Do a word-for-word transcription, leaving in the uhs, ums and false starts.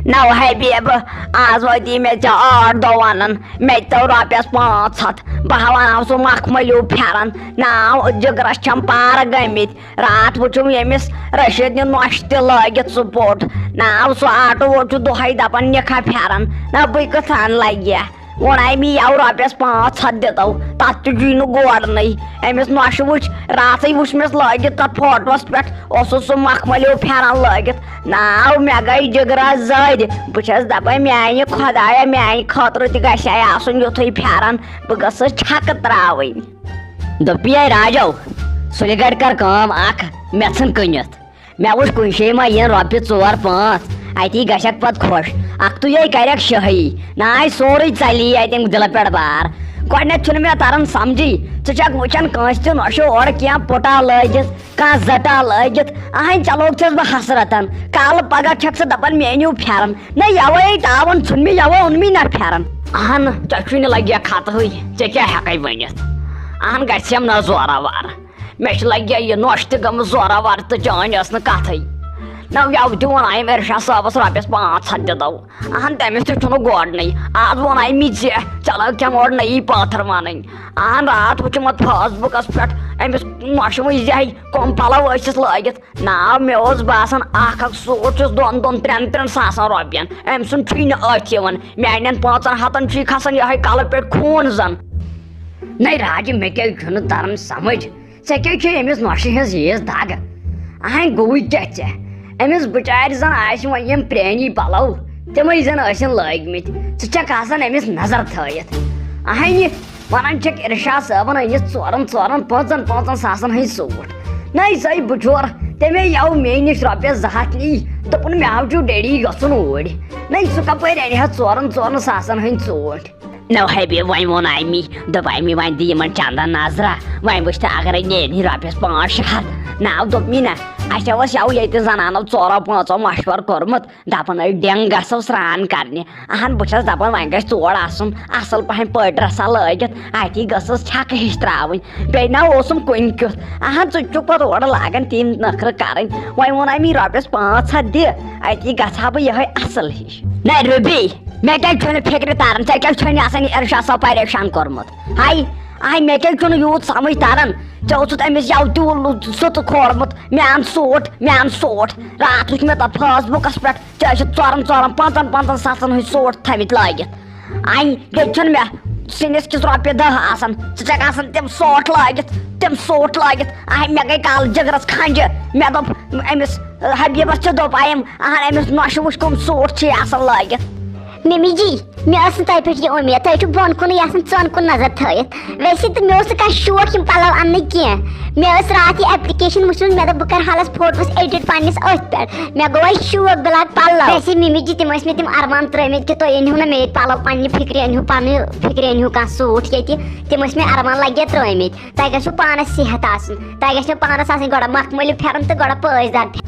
نو حبیب، آز وٲتی مےٚ ژےٚ ٲٹھ دۄہ ونان، مےٚ تہِ تو رۄپیس پانٛژھ ہتھ، بہٕ ہا ونہٕ ہاو سُہ مخملیو پھٮ۪رن۔ ناو جگرس چھم پارٕ گٔمٕتۍ۔ راتھ وٕچھُم ییٚمِس رشیدنہِ نۄشہِ تہِ لٲگِتھ سُہ پوٚٹ۔ ناو سُہ آٹو وول چھُ دۄہے دپان نِکھا پھٮ۪رن، نہ بٕے کٕژھ ہن لگہِ۔ ووٚن أمی یَوٕ رۄپیَس پانٛژھ ہَتھ دِتو، تَتھ تہِ جُے نہٕ گوڈنٕے۔ أمِس نۄشہِ وٕچھ، راتھٕے وٕچھ مےٚ لٲگِتھ تَتھ فوٹوَس پٮ۪ٹھ، اوسُس سُہ مخملیو پھٮ۪رَن لٲگِتھ۔ ناو مےٚ گٔے جِگرَس زٔدۍ۔ بہٕ چھَس دَپان، میٛانہِ خۄدایا، میٛانہِ خٲطرٕ تہِ گژھِ ہا آسُن یُتھُے پھٮ۪رَن، بہٕ گٔژھٕس چھَکہٕ ترٛاوٕنۍ۔ دوٚپُے، "ہے راجو، سُلہِ گَڑِ کَر کٲم اَکھ، مےٚ ژھٕن کٕنِتھ۔" مےٚ وٕچھ کُنہِ جایہِ ما یِن رۄپیہِ ژور پانٛژھ، اَتی گژھکھ پتہٕ خۄش۔ اَکھتُے یے کرکھ شٲہی، نہ آے سورُے ژَلی اَتہِ اَمہِ دِلہٕ پٮ۪ٹھ بار۔ گۄڈٕنٮ۪تھ چھُنہٕ مےٚ تران سمجھٕے، ژٕ چھکھ وٕچھان کٲنٛسہِ تہِ نۄشہِ اورٕ کینٛہہ پُٹا لٲگِتھ، کانٛہہ زٹا لٲگِتھ، اہنٛدِ چلووُکھ چھَس بہٕ حسرتن۔ کالہٕ پگاہ چھکھ ژٕ دپان مےٚ أنِو پھٮ۪رن، نہ یوے تاوُن ژھُن مےٚ، یوے اوٚن مےٚ نہ پھٮ۪رن۔ اہن، ژےٚ چھُے نہٕ لگہِ ہا خطہٕے، ژےٚ کیٛاہ ہٮ۪کَے ؤنِتھ؟ اہن، گژھٮ۪م نہ زورٕ وارٕ۔ مےٚ چھِ لگہِ ہا یہِ نۄش تہِ گٔمٕژ زورٕ وارٕ تہٕ چٲنۍ ٲس نہٕ کتھٕے۔ نہ یَوٕ تہِ ووٚن أمۍ ارشاد صٲبس رۄپیس پانٛژھ ہتھ دِتو۔ اہن، تٔمِس تہِ چھُنہٕ گۄڈنٕے۔ آز ووٚن أمۍ ژےٚ، ژےٚ لٲگۍ تٔمۍ اورٕ نٔیی پٲتھر ونٕنۍ۔ اہن، راتھ وُچھُم اتھ فیس بُکس پٮ۪ٹھ أمِس نۄشہِ وٕنۍ زِہے کۄم پلو ٲسِس لٲگِتھ۔ ناو مےٚ اوس باسان اکھ اکھ سوٗٹ چھُس دۄن دۄن ترٛٮ۪ن ترٛٮ۪ن ساسن رۄپین۔ أمۍ سُنٛد چھُے نہٕ أتھۍ یِوان۔ میانٮ۪ن پانٛژن ہتن چھُے کھسان یِہوٚے کلہٕ پٮ۪ٹھ خوٗن زن۔ نَے راجہِ، مےٚ کیٛازِ چھُنہٕ تران سمجھ؟ ژےٚ کیٛازِ چھے أمِس نۄشہِ ہٕنٛز ییٖژ دگ؟ اہنۍ گوٚوُے کیٛاہ ژےٚ؟ أمِس بِچارِ زن آسہِ وۄنۍ یِم پرٛٲنی پلو، تِمے زن ٲسِن لٲگۍ مٕتۍ۔ ژٕ چھکھ آسان أمِس نظر تھٲیِتھ۔ اہنہِ ونان چھکھ ارشاد صٲبن أنِتھ ژورن ژورن پانٛژن پانٛژن ساسن ہٕنٛدۍ سوٗٹ۔ نَے سۄے بُچور، تٔمۍ یَو مے نِش رۄپیس زٕ ہتھ نی، دوٚپُن مےٚ ہاو چھُ ڈیڈی گژھُن اوٗرۍ۔ نَے سُہ کپٲرۍ انہِ ہا ژورن ژورن ساسن ہٕنٛدۍ ژوٗنٛٹھۍ؟ نو حبیب، وۄنۍ ووٚن أمی، دوٚپ أمی، وۄنۍ دِ یِمن چندن نظرا، وۄنۍ وٕچھ تہٕ اگرے نیرِ رۄپیس پانٛژھ شےٚ ہتھ۔ ناو دوٚپ مےٚ نہ، اسہِ اوس یَوٕ ییٚتہِ زنانو ژورو پانٛژو مشورٕ کوٚرمُت، دپان ٲسۍ ڈٮ۪نٛگ گژھو سرٛان کرنہِ۔ اہن، بہٕ چھس دپان وۄنۍ گژھِ تور آسُن اصل پہن پٲٹھۍ ڈرسا لٲگِتھ، اتی گٔژھٕس چھکہٕ ہِش ترٛاوٕنۍ۔ بیٚیہِ نہ اوسُم کُنہِ کیُتھ۔ اہن، ژٕ تہِ چھُکھ پتہٕ اورٕ لاگان تِم نخرٕ کرٕنۍ۔ وۄنۍ ووٚن أمی رۄپیس پانٛژھ ہتھ دِ، اتی گژھٕ ہا بہٕ یِہوٚے اصل ہِش۔ نہ روبی، مےٚ کیٛازِ چھُنہٕ فِکرِ تران، ژےٚ کیٛازِ چھُے نہٕ آسان یہِ ارشاد صٲب پریشان کوٚرمُت؟ ہاے، آے، مےٚ کیٛازِ چھُنہٕ یوٗت سمجھ تران؟ ژےٚ اوسُتھ أمِس یَوٕ تہِ سُہ تہٕ کھولمُت، مےٚ اَن سوٗٹ، مےٚ اَن سوٗٹ۔ راتھ وٕچھ مےٚ تَتھ فیس بُکَس پٮ۪ٹھ، ژےٚ ٲسِتھ ژورَن ژورَن پانٛژَن پانٛژَن ساسَن ہٕنٛدۍ سوٗٹ تھٲمٕتۍ لٲگِتھ۔ اَنہِ، ییٚتہِ چھُنہٕ مےٚ سِنِس کِس رۄپیہِ دَہ آسان، ژٕ چھَکھ آسان تِم سوٗٹ لٲگِتھ، تِم سوٗٹ لٲگِتھ۔ اَہَے، مےٚ گٔے کالہٕ جِگرَس کھَنٛجہِ۔ مےٚ دوٚپ أمِس حبیبَس تہِ دوٚپ أمۍ، اَہَن أمِس نۄشہِ وٕچھ کٕم سوٗٹ چھِ آسان لٲگِتھ۔ ممی جی، مےٚ ٲس نہٕ تۄہہِ پٮ۪ٹھ یہِ اُمید، تۄہہِ چھُو بۄن کُنُے آسان، ژۄن کُن نظر تھٲیِتھ۔ ویسے تہٕ مےٚ اوس نہٕ کانٛہہ شوق یِم پَلو اَننٕکۍ کینٛہہ۔ مےٚ ٲس راتھ یہِ application وٕچھمٕژ، مےٚ دوٚپ بہٕ کَرٕ حالَس فوٹوَس edit پنٛنِس أتھۍ پٮ۪ٹھ۔ مےٚ گوٚو وۄنۍ شوق، بہٕ لاگہٕ پَلو۔ ویسے ممی جی، تِم ٲسۍ مےٚ تِم اَرمان ترٛٲومٕتۍ کہِ تُہۍ أنۍ ہِو نہٕ مےٚ ییٚتہِ پَلو پنٛنہِ فِکرِ، أنۍ ہِو پَنٕنۍ فِکرِ، أنۍ ہِو کانٛہہ سوٗٹ ییٚتہِ۔ تِم ٲسۍ مےٚ اَرمان لَگہِ ترٛٲومٕتۍ۔ تۄہہِ گژھِوٕ پانَس صحت آسُن، تۄہہِ گژھِوٕ پانَس آسٕنۍ گۄڈٕ مخمٔلۍ پھٮ۪رَن تہٕ گۄڈٕ پٲسدار پھٮ۪رَن۔